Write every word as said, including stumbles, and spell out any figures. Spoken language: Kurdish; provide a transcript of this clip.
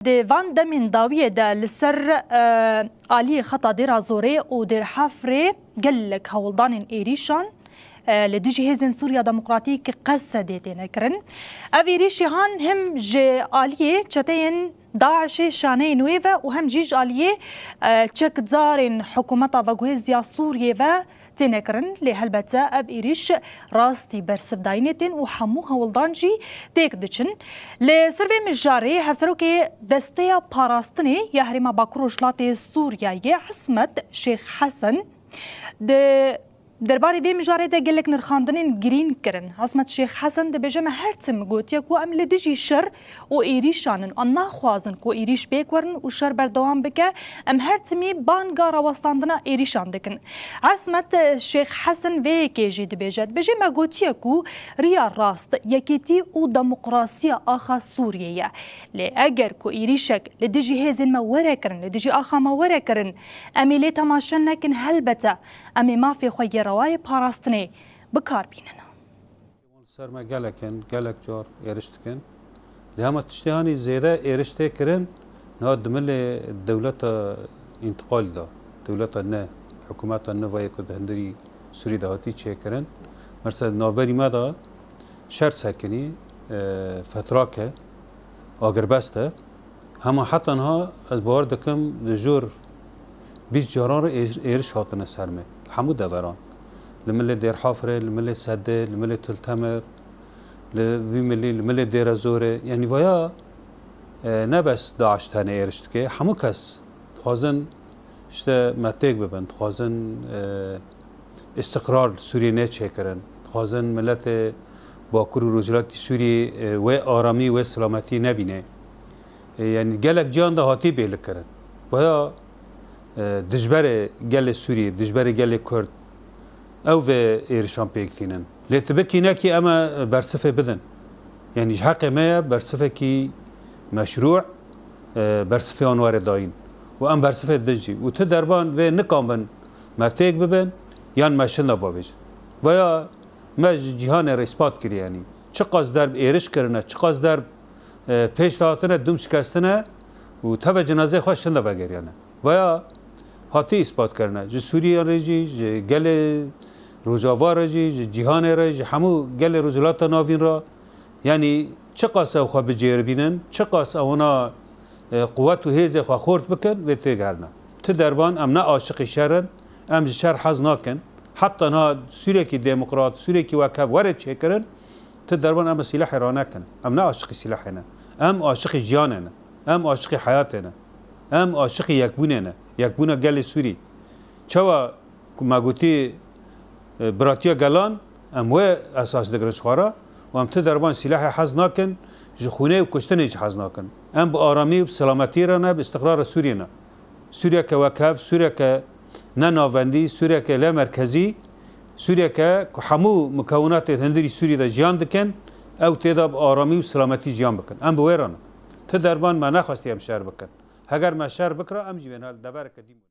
Di van demên dawiyê de li ser, e, aliyê xeta Dêra Zorê û Dêrhafrê gelek hewldanên êrîşan, e, li dijî hêzên Sûriya Demokratîk, Qesedê, têne kirin. Ev êrîşî han hem ji aliyê çeteyên DAIŞê şaneyên wê ve û hem jî ji aliyê, e, çekdarên hikûmeta veguhêziya Sûriyê ve têne kirin, lê helbete ev êrîş rastî bersivdayînê tên û hemû hewldan jî têk diçin. Li ser vê mijarê hevserokê Desteya Parastinê ya Herêma Bakur Rojhilatê Sûriyeyê Ismet Şêx Hesen di derbarê vê mijarê de gelek nirxandinên girîng kirin. Ismet Şêx Hesen dibêje, me her tim gotiye ku em li dijî şer û êrîşan in. Em naxwazin ku êrîş pêk werin û şer berdewam bike. Em her timî banga rawestandina êrîşan dikin. Esmet Şêx Hesen vê yekê jî dibêje, dibêje, me gotiye ku riya rast, yekîtî û demokrasiya axa Sûriyê ye. Lê eger ku êrîşek li dijî hêzên me were kirin, li dijî axa me were kirin, em ê lê temaşe nekin, helbete em ê mafê xwe yê rewayê parastinê bi kar bînin. Li ser me gelek in, gelek car êriş dikin. Lê hema tiştê hanî zêde êriş tê kirin, niha di milê dewleta întiqalî de, dewleta ne, hikûmeta nivayê ku di hundirî Sûrî de hatî çêkirin. Mesela di navberî me de şer sekinî, e, fetrak e, agirbest e. Hema heta niha ez bawer dikim di jor bîst caran re êr-, êriş hatine ser me. Li hemû deveran. Li milê Dêrhafrê, li milê Sedê, li milê Tultemir, li vî milî, li milê Dêrezorê. Yanî vaya, e, ne bes DAIŞ tenê êriş dike, hemû kes dixwazin işte me têk bibin, dixwazin, e, îstiqrar li Sûriyê neçêkirin, dixwazin miletê Bakur û Rojhilatî Sûriyê, e, wê aramî, wê silametî nebîne. E, yanî gelek ciyan de hatî bêlikirin. Vaya, e, dijberê gelê Sûriyê, dijberê gelê Kurd, ew vê êrişan pêk tînin. Lê ti bikî nekî em ê bersifê bidin. Yanî ji heqê me ye bersifekî meşrû, e, bersifê wan were dayîn. Û em bersifê didin jî. Û ti derban vê nikanbin me têk bibin, yan me şinda bavêjin. Vaya me ji cîhanê re îspat kiriye, yanî çiqas derb êriş kirine, çiqas derb, e, pêş de hatine, dûm şikestine û teve cinazeyê xwe şinda vegeriyane. Vaya hatî îspat kirine. Ji Sûriyan re jî, ji gelê Rojava re jî, ji cîhanê re, ji hemû gelê Rojhilata Navîn re, yanî çiqas ew xwe bicêribînin, çiqas ewna, e, quwet û hêzê xwe xort bikin, vê têgerine. Ti derban em ne aşiqî şer in, em ji şer hez nakin. Heta niha Sûrekî demokrat, Sûrekî wekhev were çêkirin, ti derban em bi sîlehê ranekin. Em ne aşiqî sîlehê ne. Em aşiqî jiyanê ne. Em aşiqî heyatê ne. Em aşiqî yekbûnê ne. Yekbûna gelê Sûrî. Çawa ku me gotî, e, biratiya gelan, em wê esas digirin ji xwe re û em ti derban sîlehê hez nakin, ji xûnê û kuştinê jî hez nakin. Em bi aramî û bi selametî re ne, bi îstiqrara Sûriyê ne. Sûriyeke wekhev, Sûriyeke ne navendî, Sûriyeke lê merkezî, Sûriyeke ku hemû mukewinatê hundirî Sûriyê de jiyan dikin, ew tê de bi aramî û selametî jiyan bikin. Em bi wê re ne. Ti derban me nexwestî em şer bikin. Heger me şer bikira, em jî bên devereke dî.